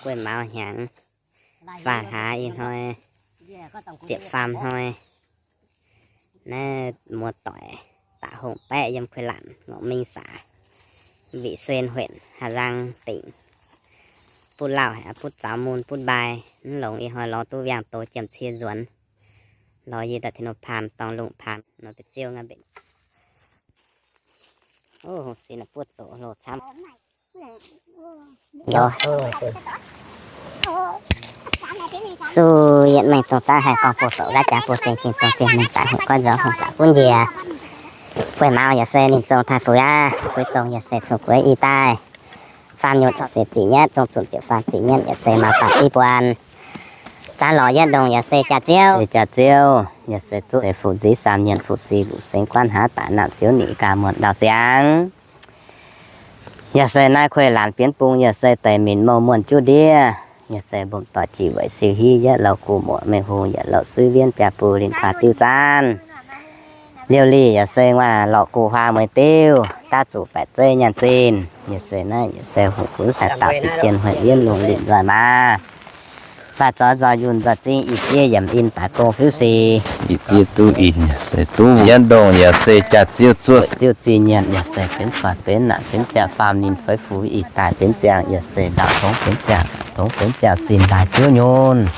Gueiv mauz hnyangx, faam hlaax ih hnoi, ziepc faam hnoi, naaiv muoz-doic daaih hongh baeqv yiem Kuiv Laanc Ngorc Mingh Saax, Vịnh Xuyên, huyện Hà Giang, tỉnh, butv lauh haic, butv zaux mun, butv mbai, mv longx ih hnoi lorz duqv viangh doz jiem cie nzuonx, lorz yie daaih Tin Nor Paan dorngh lungh paan nor, bieqc ziouv ngaanv mbenc. Buov zoqc loz camv. Suv yietv mengh dongh zaangv haih gorngv buoz-zoux nqaatv jaax buoz-sing, ging dongh zinh mengh daaih hungh goiv nzuonx hungh zaqc gunv njiec. Gueiv mauz yaac se ninh zong taaih fuix aqv. Fuix zong yaac se cun-gueix ih daaih. Faam nyutc corc se ziqc nyetv, zong zunh ziepc faam ziqc nyetv yaac se mauz faam ziv buonc. Zaanv lorz yietv ndongh yaac se jaax-ziouv. Jaax-ziouv yaac se zuqv se fuqv nziv saam nyienc fuqv si luqc seng guanv haav daaih naamh siouv nitc gaax muonc ndau siangx. Yaac se naaiv kuei laanc bienv bung yaac se deic minc mouh muonh juv ndiev. Yaac se mbopv doic jiex weic siou hiv yietv louh guv muoqc mengh hung yietc louh suiv wienv biaa bung linh kuaah diuv zaanv. Liouh lih yaac se nguaaic lorqc guv huaang mueiz diuv daav zuqc baeqc zeiv nyaanh zinh. Yaac se naaiv yaac se hungh gunv sai dauh sic jien hueic wienv lungh linh nzoih maaz. Daaih zoix nzoih yunh nzoih zingh ih jieqv yiemc in daaih gong fiuv sic. Ih jieqv duqv in yaac se duqv yietv ndongh yaac se jaax-ziouv zuov ziouv zingh nyienc yaac se benx zoih benx naanc benx ziangh faam ninh feix fuix ih daaih benx ziangh yaac se ndau tongx benx ziangh tongx benx ziangh sin mbaai juov nyunc.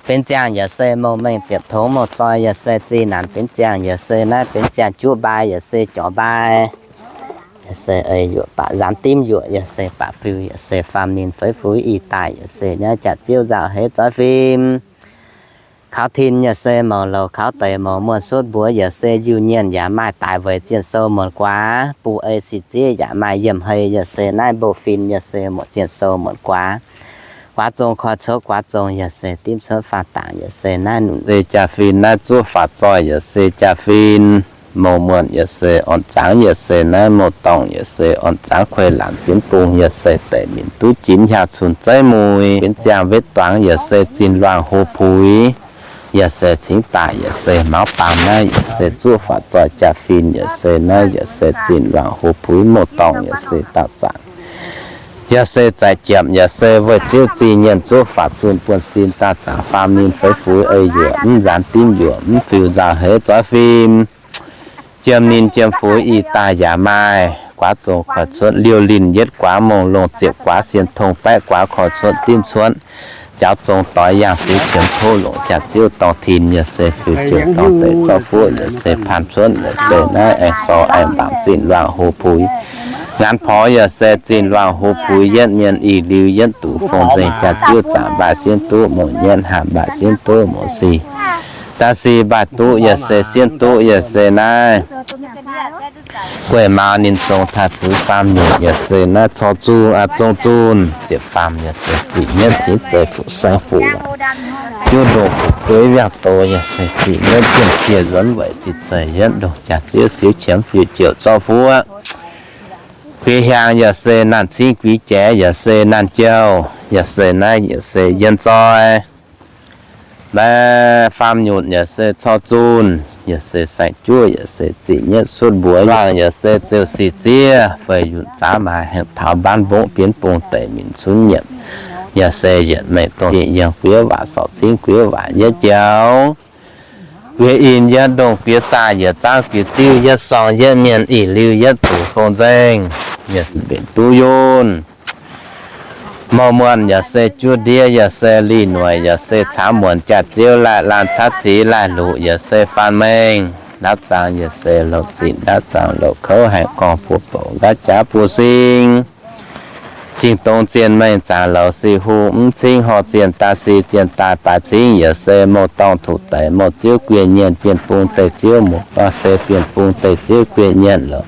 Benx ziangh yaac se mouh mengh ziepc tongx mouh zoi yaac se zinh naanc benx ziangh yaac se naaiv benx ziangh juov mbaai yaac se jorc mbaai. Yaac se ei yuoqc baac nzaanx dimv yuoqc yaac se baac fiuv yaac se faam ninh feix fuix ih daaih yaac se naaiv jaax-ziouv nzauh heix zoiv fim. Kaux tin yaac se mouc louc, kaux deix mouc muonh sutv mbuox yaac se njiu nyienh yaac maaih daaih weic zienh sou muonc guaax. Bung ei sic zieqv yaac maaih yiemh hei yaac se naaiv mbou fin yaac se muoc zienh sou muonc guaax. Guaax zong koi cuotv guaax zong yaac se dimv cuotv faam dangc yaac se naaiv nunc se jaa-fin naaiv zuov faaux zoih yaac se jaa-fin. Mouh muonh yaac se orn zaangv yaac se naaiv mouh dorngh yaac se orn zaangv kuei laanc bienv bung yaac se deic minc duqv jinx hiaang cun zeiv muic. Benx ziangh wetv duangx yaac se zinh luangh hoz puix. Yaac se cingx daaih yaac se mauv baamz naaiv yaac se zuov faaux zoih jaa-fin yaac se naaiv yaac se zinh luangh hoz puix mouh dorngh yaac se dauh zaangc. Yaac se zaaix jiepc yaac se weih ziouv zingh nyienh zuov faaux zunh buonv-sin dauh zaangc faam ninh feix fuix ei yuoqc mv nzaanx dimv yuoqc mv fiuv nzauh heix zoiv fim. Jiem ninh jiem fuix ih daaih yaac maaih guaax zong koi cuotv liouh linh yietv guaax mongh longh ziepc guaax sien tong baeqv guaax koi cuotv dimv cuotv. Jaux zong doix yangh sux qiemx tov longc jaax-ziouv dorngh tin yaac se fiuv jouc dorngh deix zorqv fuoqv yaac se paanh cuotv yaac se naaiv aengx sou aengx mbaamc zinh luangh hoz puix. Ngaanx porx yaac se zinh luangh hoz puix yietv mienh ih liuz yietv duqv fong nzengc jaax-ziouv zaangc mbaaih sienv duqv mouc nyietv, haamh mbaaih sienv duqv mouc sic. Da'sic mbaaih duqv yaac se sienv duqv yaac se naaiv gueiv mauz ninh zong taaih fuix faam nyutc yaac se naaiv corc zunh aqv, zong zunh ziepc faam yaac se ziqc nyietv cingv zeiz fuqv saeng fuqv juv ndongh fuqv gueiv viangh doz yaac se ziqc nyietv jiem cie nzuonx weic ziqc zeiz yietv ndongh jaax-ziouv siouv qiemx fiuv jouc zorqv fuoqv. Guix hiaangx yaac se naanh cingv guix jaaix yaac se naanh jouh yaac se naaiv yaac se yien zoi. Naaiv faam nyutc yaac se corc zunh yaac se saeng-juov yaac se ziqc nyietv sutv mbuox luangh yaac se ziouc sic ziev feix yunh zaav maaih hengx taux mbaanv mbongv bienv bung deic minc cunv nyiemc yaac se yietc mengh dongh yienh guiouv waac sorc cingv guiouv waac yietv jauv. Guiex in yietv ndongh guiex zaah yietc zaangv guiex diuv yietv sorng yietv mienh ih liuz yietv zuqc fong nzengc yaac se mbenc duqv yunh. Mouh muonh yaac se juov ndiev yaac se lih noic yaac se caamv muonc jaax-ziouv laih laanh caaiv civ laih luqc yaac se faanh mengh ndaauv zaangc yaac se louc zinh ndaauv zaangc louc kouv haengh gorngv buoz bouc nqaatv jaav buoz-sing. Jingh dongh zienh mengh zaangc louc sic hungh mv cingv horh zienh daaih sic zienh daaih baaix cingv yaac se mouh dorngh tuqc daic mouh ziouv gueiv nyienh bienh bung deic ziouv muoc se bienh bung deic ziouv gueiv nyienh louc.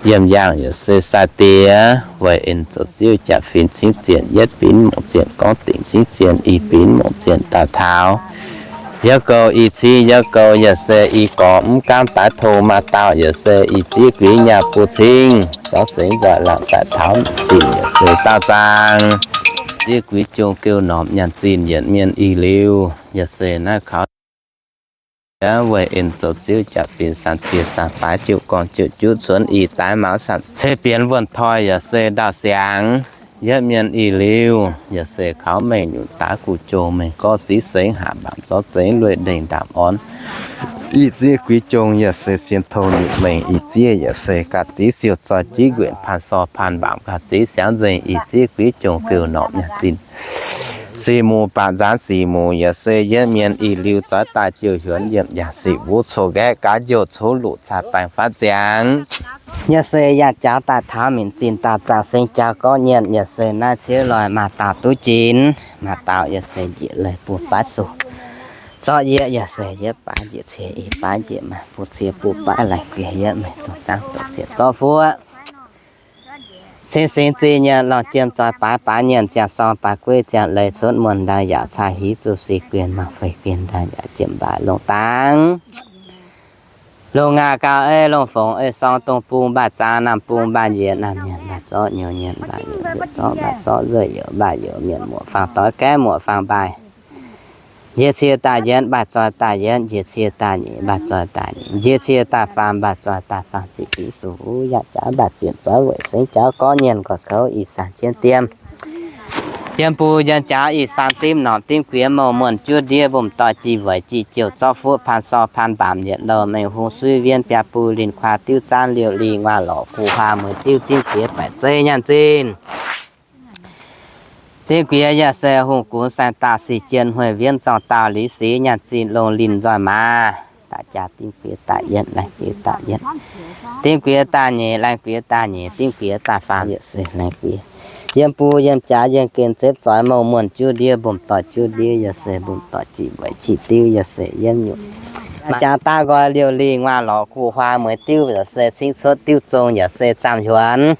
Yiem yaangh yaac se sai diex weic en zoux ziouv jaax-fin cingv zienh yietv binv mongc zienh gorngv dingc cingv zienh ih binv mongc zienh daaih taux yietv gouh ih cingv yietv gouh yaac se ih gorx mv gaamv daaih tong maa dauh yaac se ih ziev guix nyaah buo cingv zorqv seix nzoih laangc daaih taux zinh yaac se daauh zaang. Ziev guix jong geu norm nyaanh zinh yietc mienh ih liuz yaac se naaiv kaux weic en zoux ziouv jaax-fin san cie san baaix jiuv gorngv jiuv juv cuonx ih daaih maux san ceix bienx wuonh toi yaac se ndaauh siangx. Yietv mienh ih liuz yaac se kaux mengh nyutc daav guv jong mengh gorngv siqv sengx haac mbaamc zorv zengx lueic ndeic ndaamv orn. Ih zieqv guiv jong yaac se sien tou nyutc mengh, ih zieqv yaac se ga'ziv siou zoih jiv nquenc paan sor paan mbaamc ga'ziv siangv nzengc, ih zieqv guiv jong geu norqc nyaanh zinh. Sic muc baac nzaanx sic muc yaac se yietv mienh ih liuz zoix daaih jouh hiuonv yiem yaac sic wuov coqv nqaeqv gaav jouh coqv luqc caa baengh faatv ziangx. Yaac se yaac jaax daaih taux minc zinh dauh zaangc seng jaax gorqv nyienz yaac se naaiv ciev loih maaih dauh duqv jin, maaih dauh yaac se njiec leiz buo baav sou. Zorqv yieqv yaac se yietv baav njiec cie ih baav njiec maaih buo cie buo baav laengz guiex yietv mengh dongh zaangv dongh zieqc zorqv fuoqv. Cing singx zinh nyienz lorngh jiem zoih baaix baaix nyienz ziangh sorng baaix gueiv ziangh leiz cuotv muonh ndau yaauc caa hiv zuqc sic guienh mangc feix guienh ndau yaauc jiem mbaaix longc dangx. Longc ngaac gauh ei longc fongc ei sorng dongh bung mbaih zaang naamh bung mbaih njiec naamh nyienz mbaih zorqv nyouz nyienz mbaih nyouz njiec zorqv mbaih zorqv nzueic youz mbaih youz mienh muoqc faang doix gaeqv muoqc faang mbaih. Njiec cie daaih yienv mbaih zoih daaih yienv, njiec cie daaih nyeic mbaih zoih daaih nyeic, njiec cie daaih faam mbaih zoih daaih faam ziqc diqv suqv yaac jaax mbaih zienc zoih weic sengx jaax gorqv nyienz nqoi kouv ih saam jienv diem. Yiem bung yiem jaax ih saam dimv norqc dimv guiex mouh muonh juov ndiev mbomc doic jih weic jih jouh zorqv fuoqv paan sor paan mbaamc yietc louh mengh hung suiv wienv biaa buh linh kuaah diuv zaanv liouh li nguaah lorqc kuh huaang mueiz diuv dimv guiex baeqc zeiv nyaanh zinh. Dimv guiex yaac se hungh gunx saeng dauh sic jien hmueiz wienv zorng dauh liz sic nyaanh zinh longh linh nzoih maaz. Daaih jaax dimv guiex daaih yienv, laengz guiex daaih yienv. Dimv guiex daaih nyeic, laengz guiex daaih nyeic, dimv guiex daaih faam yaac se laengz guiex. Yiem bung yiem jaax yiem gen zepv zoix mouh muonh juov ndiev mbomc doic juov ndiev yaac se mbomc doic jih weic jih diuv yaac se yiemv nyutc. Jaax daaih nqoi liouh lih nguaah lorqc kuh huaang mueiz diuv yaac se cingv cuotv diuv zong yaac se zaamh hiuonx.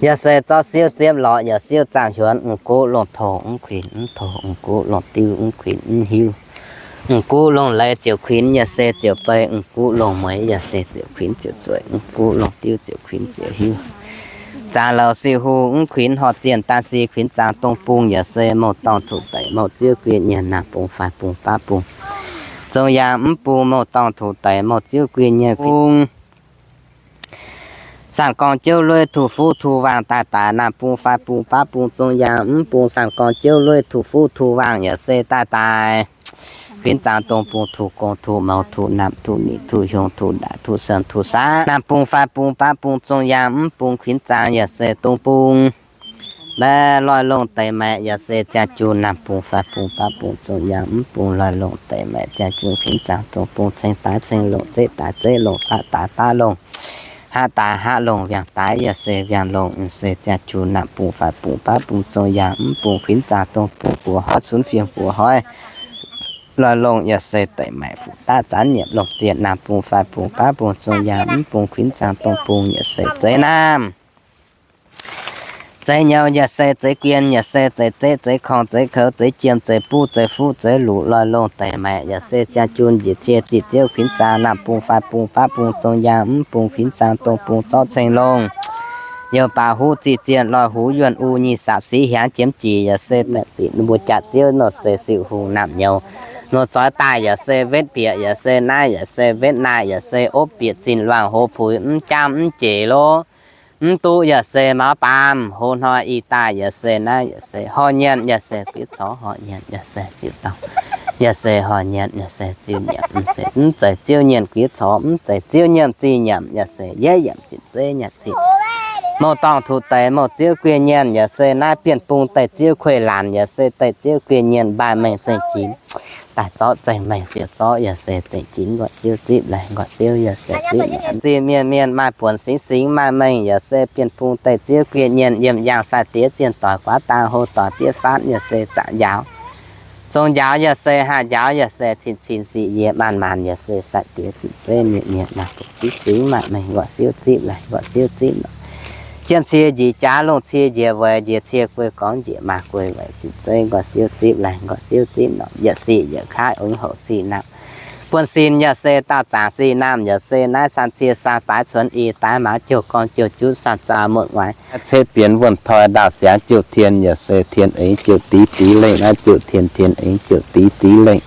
Yaac se zorqv siouv ziepv lorqc yaac siouv zaamh hiuonx, m'guv longh tongx mv kuinx mv tongx, m'guv longh diuv mv kuinx mv hiuv, m'guv longh leiz ziouc kuinx yaac se ziouc bei, m'guv longh mueiz yaac se ziouc kuinx ziouc zueiz, m'guv longh diuv ziouc kuinx ziouc hiuv. Zaangc louc sic hungh mv kuinx horh zienh daaih sic kuinx zaangc dongh bung yaac se mouh dorngh tuc deic mouh ziouv guieh nyienz naamh bung faix bung baav bung zong yaangh mv bung mouh dorngh tuc deic mouh ziouv guieh nyienz bung. Saanh gorngv jouv lueiv tuc fuqv tuc waangh daaih daaih naamh bung faix bung baav bung zong yaangh mv bung saanh gorngv jouv lueiv tuc fuqv tuc waangh yaac se daaih daaih. Kuinx zaangc dongh bung tuc gong tuc mouz tuc naamh tuc nitc tuc hiong tuc ndaaic tuc sen tuc saav naamh bung faix bung baav bung zong yaangh mv bung kuinx zaangc yaac se dongh bung. Mbaeqc loih longh deix maeqc yaac se ziangh jun naamh bung faix bung baav bung zong yaangh mv bung loih longh deix maeqc ziangh jun kuinx zaangc dongh bung ceng daaih ceng longh zeqv daaih zeqv longh baav daaih baav longh haav daaih haav longh wiangh daaih yaac se wiangh longh se ziangh jun naamh bung faix bung baav bung zong yaangh mv bung kuinx zaangc dongh bung buoz hoiv cunx fiem buoz hoiv. Loih longh yaac se deix maeqc fuqv daav zanv nyiemc longh zienh naamh bung faix bung baav bung zong yaangh mv bung kuinx zaangc dongh bung yaac se zeiv naamh. Zeiv nyouz yaac se zeiv guien yaac se zeiv zeqv zeiv korngh zeiv kouv zeiv jiem zeiv buv zeiv fuqv zeiv luqc loih longh deix maeqc yaac se ziangh jun njiec cie ziqc ziouv kuinx zaangc naamh bung faix bung baav bung zong yaangh mv bung kuinx zaangc dongh bung zorqv ceng longh. Youh baac huv ziqc zienh loih huv yuonh u nyic saapc siqv hiaangx jiemx jiex yaac se naaic ziqc mbuo jaax ziouv nor se siu hungh naamh nyouz. Nor zoix daaih yaac se wetv bieqc yaac se naaiv yaac se wetv naaiv yaac se opv bieqc zinh luangh hoz puix mv jaamv mv jeic lov. Mv duqv yaac se mauv baamz hoz hnoi ih daaih yaac se naaiv yaac se horh nyienc yaac se guiev corc horh nyienc yaac se ziux dauh yaac se horh nyienc yaac se ziux nyiemc mv zeiz ziouv nyienc guiev corc mv zeiz ziouv nyiemc zih nyiemc yaac se yietv yiemc zinh zeiv nyiemc zinh. Mouh dorngh tuc deix mouh ziouv guieh nyienc yaac se naaiv bienh bung deix ziouv kueih laanc yaac se deix ziouv guieh nyienc mbaih mengh zengc jinx. Daaih zorqv zengc mengh siouc zorqv yaac se zengc jinx nqox siouv zipv laengz nqox siouv yaac se zipv. Zinh mienh mienh maaih buonc singx singx maaih mengh yaac se bienh bung deix ziouv guieh nyienc yiem yangh sai diex zienh doic guaav dang hlo doic diev faatv yaac se zaangc njaaux. Zong njaaux yaac se haah njaaux yaac se cin cin sic yie maanc maanc yaac se sai diex zinh zeiv mienh mienh maaih buonc singx singx maaih mengh nqox siouv zipv laengz nqox siouv zipv nor. Jien cie njiec jaax longh cie njiec weic njiec cie guei gorngv njiec maaz guei weic zinh zeiv nqox siouv zipv laengz nqox siouv zipv nor. Yietc sic yietc kaav ongx houc sic naamh. Buonv-sin yaac se daauh zaangc sic naamh yaac se naaiv san cie san baaix cuonx i daaih maaz jouh gorngv jouh jutv san zaa muotc nguaaic. Cetv bienx wuonh toi ndaauh siangx jouh tien yaac se tien eix jouh dix dix lengh naaiv jouh tien tien eix jouh dix dix lengh.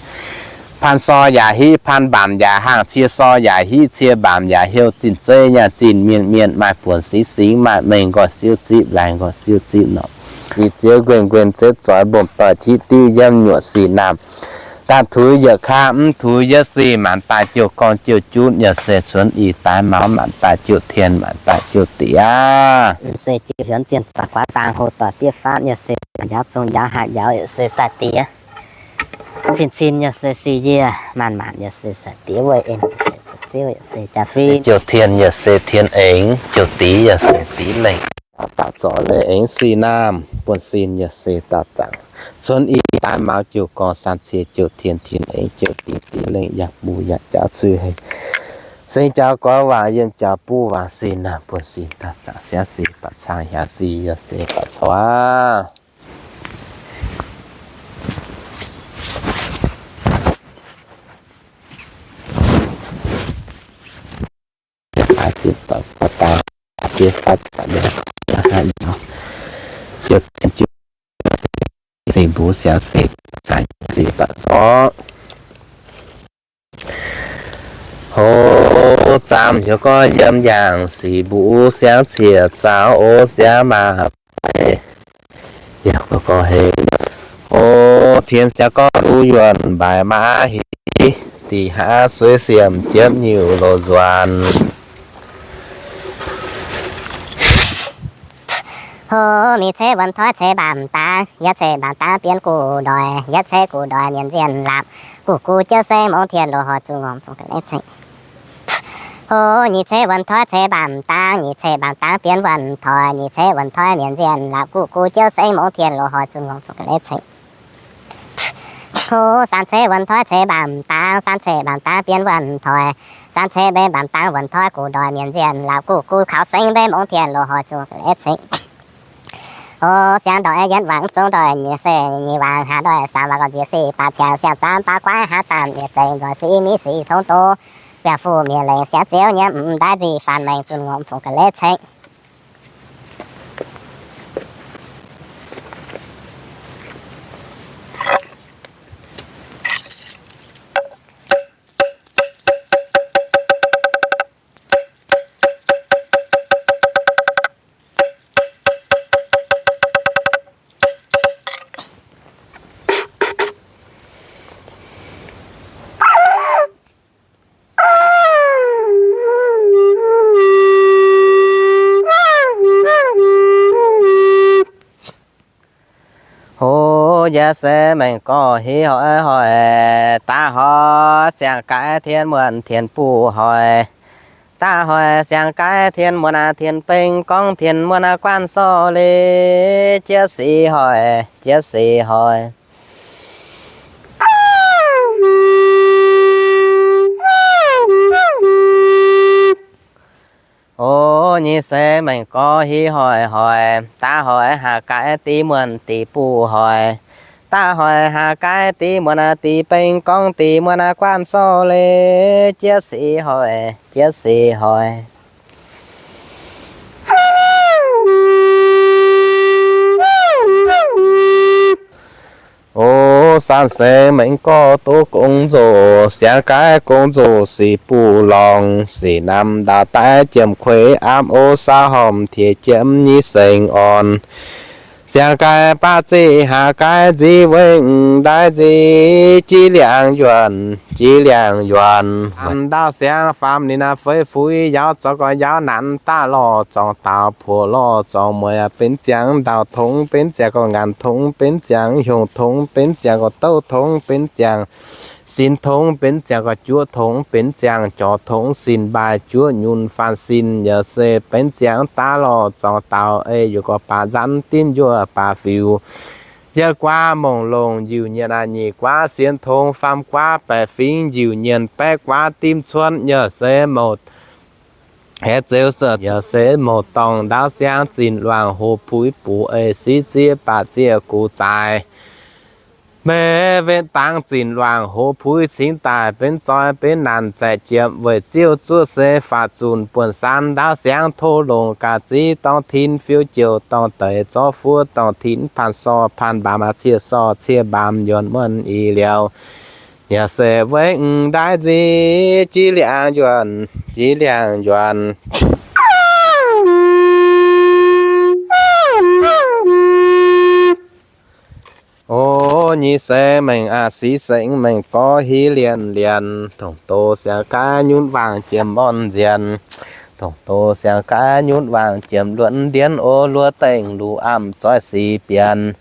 Paan sor yaac hiv, paan mbaamc yaac haangh, cie sor yaac hiv, cie mbaamc yaac hiuv, zinh zeiv nyaah zinh mienh, mienh maaih buonc singx, singx maaih mengh, nqoi siouv zipv laengz, nqoi siouv zipv norqc. Ih ziex nquenh, nquenh ziex zoix, mbomc doic tiqv diuv, yiem nyuoqc sic naamh. Daaih tuix yietc kaav, mv tuix yietc sic, maanc daaih jiouv gorngv jiouv junv, yaac se cuonx ih daaih maux, maanc daaih jiouv tien, maanc daaih jiouv diex. Yaac se jiouv hiuonv zienh doic guaav dang, hoc doic bieqv faatv, yaac se njaaux zong njaaux haaix njaaux, yaac se sai-diex. Cin cin yaac se si yie, maanc maanc yaac se sai-diex weih en, yaac se ziouv yaac se jaa-fin. Jiouv tien yaac se tien aengx, jiouv diex yaac se diex lengh. Daux zorc leiz aengx sic naamh, buonv-sin yaac se daauh zaangc. Cuonx ih daaih maux jiouv gorngv, saan cie jiouv tien, tien aengx jiouv diex, diex lengh yaac buv yaac jauv cuiv hei. Sengx jaux goix waac, yiem jaux buv waac, sic naamh buonv-sin daauh zaangc, siangv sic baac cang, hiaangx sic yaac se baac corc. Singx mbuo siangx se baac cang, sic baac corc. Hoz zaamv heuc gorngv yiem yaangh, sic mbuo siangx cie zaaux, o siangx maaz baeqc. Yaac gorngv heix, o tien siangx gorngv duqv yuonh mbaix maaz hic, dih hnaav suiv siemv jiepv nyuc loz nzuonx. Ho, mingh ceix wuonh toi ceix mbaamh dangx, yietv ceix mbaamh dangx bienx guv ndoih, yietv ceix guv ndoih mienh nzienh laapc, guv guv jiouv seng mongh tien loz hoic zuqc ngorc fungx ga'leix ceng. Ho, nyic ceix wuonh toi ceix mbaamh dangx, nyic ceix mbaamh dangx bienx wuonh toi, nyic ceix wuonh toi mienh nzienh laapc, guv guv jiouv seng mongh tien loz hoic zuqc ngorc fungx ga'leix ceng. Ho, saam ceix wuonh toi ceix mbaamh dangx, saam ceix mbaamh dangx bienx wuonh toi, saam ceix mbaamh dangx wuonh toi guv ndoih mienh nzienh laapc, guv guv kaux seng mbaamh mongh tien loz hoic zuqc ga'leix ceng. O, siangx ndoih yietv wangc, zong ndoih nyic se nyic wangc, haaix ndoih saam wangc, gorngv nziex sic baac ciangx, siang-zaamv baav guaiv, haaix zaamv yietc zengc, nzoih sic miv sic tongx doz, biauv fuqv mienh lengc siangx ziouv nyiemv, m'daaih nzih faanx maengx zunh ngorc fungx ga'leix ceng. Ho, yaac se maengx gorx hiv hoic hoic, daav hoic siang-gaix tien muonh tien buv hoic, daav hoic siang-gaix tien muonh aac tien beng gorngv tien muonh aac guanh sorc leiz, jiepv sic hoic, jiepv sic hoic. O, nyic se maengx gorx hiv hoic hoic, daav hoic haah gaix div muonh div buv hoic, daav hoic haah gaix div muonh aac div beng gorngv div muonh aac guanh sorc leiz, jiepv sic hoic, jiepv sic hoic. O, saanh sengx maengx gorx doqv gong nzoh, siang gaix gong nzoh sic buv lorngx, sic namx ndau daiv jiem kueix aapv o saau hormh tiex jiem nyei sengx orn. Siang gaix baav zeqc haah gaix nziv wengh ndaaiv nziv, jiex liangx yuonh, jiex liangx yuonh. Ndau siangx faam ninh naaiv feix fuix yaauv zorngx gorx yaauv nanc daav lorh zorngx daaux puoqv lorh zorngx mueiz benx ziangx ndau tongx benx ziangx gorx ngaanc tongx benx ziangx hiongh tongx benx ziangx gorx douv tongx benx ziangx sin tongx benx ziangx gorx juoqv tongx benx ziangx jorx tongx sin mbaaih juoqv nyunc faanh sin yaac se benx ziangx daav lorh zorngx daaux ei yuoqc gorx baac nzanv dinv yuoqc baac fiuc. Yietv guaav mongc longc njiuc nyienc aac nyic guaav sienx tongx faam guaav baeqc fingx njiuc nyienc baeqv guaav dimv cuotv yaac se mouc heix zeux se yaac se mouc dorngh ndaauv siangx zinh luangc hoz puix buc ei siqv zieqv baac zieqv gux zaaix. Meih wetv dangx zinh luangc hoz puix cingx daaih benx zoi benx naanc zaeqc jiepc weic ziouv zuov se faatv zunc buonc saan ndaauv siangx tov longc gaax ziv dorngx tin fiou jouh dorngx deix zorv fuov dorngx tin paan sor paan mbaam aac cie sor cie mbaam yuonh muonh ih liouh. Yaac se weiv m'ndaaih nzic, jiex liangx njuonc, jiex liangx njuonc. O, nyic seix mengh a'sic sengx mengh gorx hiv lienh lienh, dongh doz siang gaaix nyunv wangc jiem orn nzienh. Dongh doz siang gaaix nyunv wangc jiem luonx ndiev o, luoqc dengh luqc amv zoih sic bienx.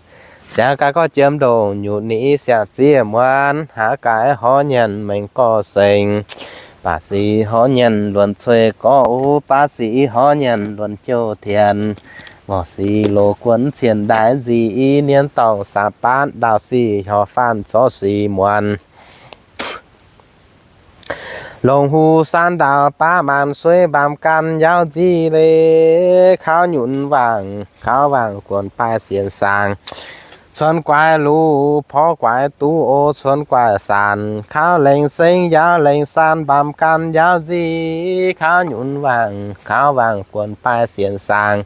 Siang gaaix gorx jiem ndongh nyutc ni siang ziex muonz, haaix gaaix horv nyanc mengh gorx sengx. Baac sic horv nyanc luonx cuei gorx, baac sic horv nyanc luonx jouh tienx. Ngorc sic loz guonv cien ndaaih nzic, i nien dorngc saapv baanv ndau sic hnyouv faanv zorqv sic muonz. Longc huv saan ndau baav maanc suiv mbaamh gan yaauz nzic leiz, kaux nyunc wangc, kaux wangc guonc baaih sienx saangc. Cuonx guaix luc porv guaix duqv o, cuonx guaix saanc, kaux lengc seng yaauz lengc saan mbaamh gan yaauz nzic, kaux nyunc wangc, kaux wangc guonc baaih sienx saangc.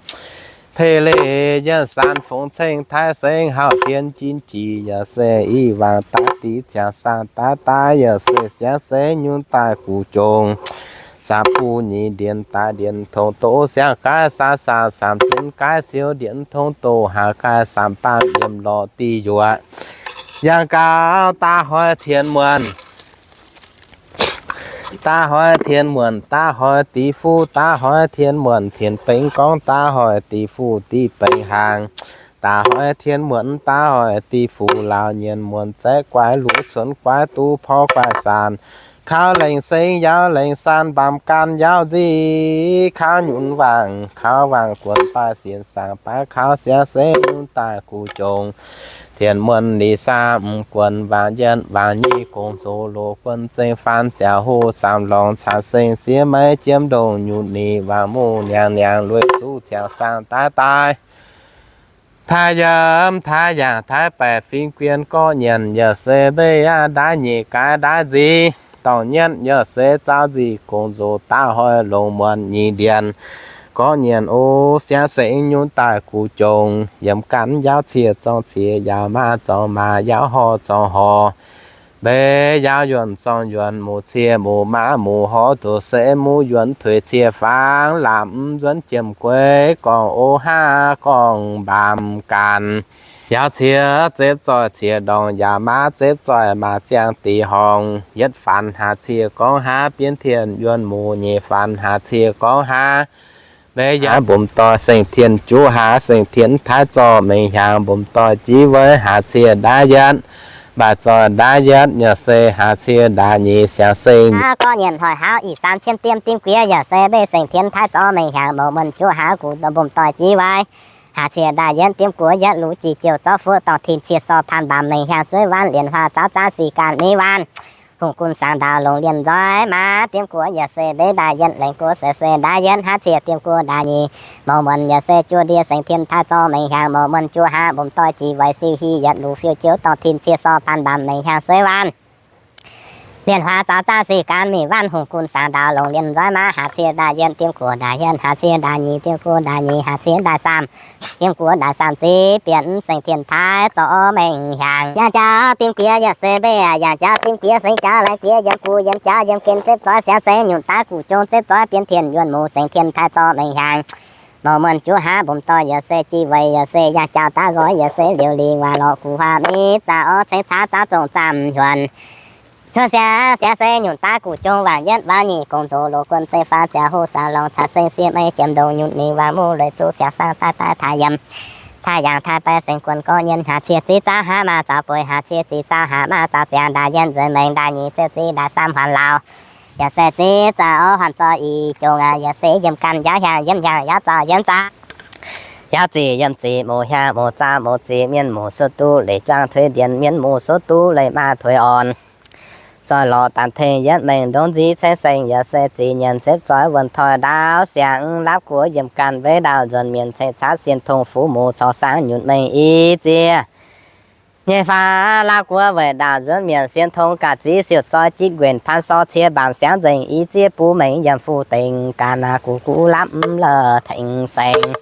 Pei leiz yienh saan fungx ceng taaix seng hauv dien jin jiex, yaac se i wangc daaih diqv ziangx saang daaih daaih, yaac se siangx se nyunc daaih guv jongx. Saapv buv nyeic ndienh daaih ndienh tongx doz siang gaaix saah saah, saamv dien gaaix siou ndienh tongx doz haaix gaaix saamv baanv yiem lorqc diuh yuoqc. Yangh gau daaih hoic tien muonc, daaih hoic tien muonc, daaih hoic diqv fuqv, daaih hoic tien muonc tien bengx gorngv, daaih hoic diqv fuqv diqv bengx hnaangx. Daaih hoic tien muonc, daaih hoic diqv fuqv laauh nyienx muonc zaeqv guaix luc cuonx guaix duqv porv guaix saanc. Kaux lengc seng yaauz lengc saan mbaamh gan yaauz nzic, kaux nyunc wangc, kaux wangc guonc baaih sienx saangc baav kaux siangx se nyunc daaih guv jongx. Tien muonc liz saah m'guonc wangc yietv wangc nyic gong zoux loz guonc zengx faanv ziangx hoh zaamv lorngx caax seng siev maiv jiem ndongh nyutc ni wangc muv niangx niangx lueic zuqv ziangx saang daaih daaih. Taaix yiem taaix yaangh taaix baeqc fingx guien gorqv nyienc yaac se mbei aqv ndaav nyic gaaix ndaav nzic. Dorngc nyienv yaac se zaauv nzic gong zoux daav hoic longc muonc nyic ndienh gorqv nyienc o, siangx sengx nyunc daaih guv jongx. Yiem gan yaauz cie zorng cie, yaauz maa zorng maa, yaauz hor zorng hor. Mbeix yaauz yuonh zorng yuonh, muc cie muc maa muc hor, doz se muv yuonx tuix cie faang, lamh nzuonx jiem gueix gorngv o haav gorngv mbaamh gan. Yaauz cie zepv zoih cie ndorngc, yaauz maa zepv zoih maa ziangh diqc horngh. Yietv faanx haax cie gorngv haav, bienv tien yuonh muc nyeic faanx haax cie gorngv haav. Mbeix yaauz mbomc doic seng tien juv haav, seng tien taaix zorqv mengh hiaangx mbomc doic jiv weic haax cie ndaav yietv. Mbaac zoih ndaav yietv yaac se haax cie ndaav nyic siangx seng. Aa, gorqv nyienc hoic haav ih saam cien diem dimv guiex yaac se mbei seng tien taaix zorqv mengh hiaangx mouz muonh juv haav guv mbomc doic jiv weic haax cie ndaav yietv. Dimv guoqv yietv luv jiex jouh zorqv fuqv dorngh tim cie sorh paan mbaamh mengh hiaangx suiv waanv lienc huaah zaaux zaanv sic ganh mingh waanc. Hungh gunv saangx ndaaux longc liemh nzoih maa dimv guoqv yaac se mbeix ndaaih yietv lengh guoqv se se ndaav yietv haav cie dimv guoqv ndaav nyic. Mouz muonh yaac se juov ndie seng tien taaix zorqv mengh hiaangx mouz muonh juv haav mbomc doic jiex weic siu hi yietv luv fiuv jiouv dorngh tim cie sorh paan mbaamh mengh hiaangx suiv waanc. Lienc huaah zaaux zaanv sic ganh mingh waanc. Hungh gunv saangx ndaaux longc liemh nzoih maa haax cie ndaaih yietv dimv guoqv ndaaih yietv haax cie ndaaih nyic dimv guoqv ndaaih nyic haax cie ndaaih saam. Dimv guoqv ndaaih saam ziqv bienv seng tien taaix zorqv mengh hiaangx. Yangh jauv dimv guiex yaac se mbeix aqv, yangh jauv dimv guiex seng jauv laengz guiex yiem guv yiem jauv yiem gen zepv zoih siangx se nyunc daav guv jongx zepv zoih bienv tien yuonh muc seng tien taaix zorqv mengh hiaangx. Mouz muonh juv haav mbomc doic yaac se jiex weic yaac se yangh jauv daav nqoi yaac se liouc lingc waac lorqc guv huaax miv zaax orv ceng caav zaaux zongh zaamv nyuonc. Cuotv siangx siangx se nyunc daav guv jongx waanc yietv waanc nyic gong zoux loz guonv zeiv faanv ziangx hoh saangx lorngx caax seng siev maiv jiem ndongh nyutc ni wangc muv lueic zuqv siangx saang daaih daaih taaix yiem. Taaix yaangh taaix baeqc seng guonc gorqv nyienc haax cie ziqv zaauv haav maa zaaux bueix haax cie ziqv zaauv haav maa zaaux ziangx ndaaih yietv nzueic mengh ndaaih nyic zepv ziqv ndaaih saam huaanc laauh. Yaac se ziqv zaauv orv huaanc zorqv i jongx aqv, yaac se yiem ganh yaav hiaangx yiem hiaangx yaav zaauv yiem zaauv. Yaav ziqc yiem ziqc mouz hiaangx mouz zaauv mouz ziqc mienh muoz suotv duqv leiz juangc tuix ndienx mienh muoz suotv duqv leiz maa tuix orn. Zoih lorz daanh tengx yietv mengh ndongc nziv caengv seng yaac se ziqc nyienc zepv zoih wuonh toi ndaauv siangx lapv guoqv yiem ganh weic ndaauv nzuonx mienh ceng caav sien tong fuqv muc corc saangv nyutc mengh i ziex. Nyei faanv lapv guoqv weic ndaauv nzuonx mienh sien tong ga'ziv siouc zoih jitv nquenc paan sorv cie mbaamc siangv nzengc i ziex buv mengh yiem fuqv dengx ga'naaiv guv guv lapv mv lorh tengx seng.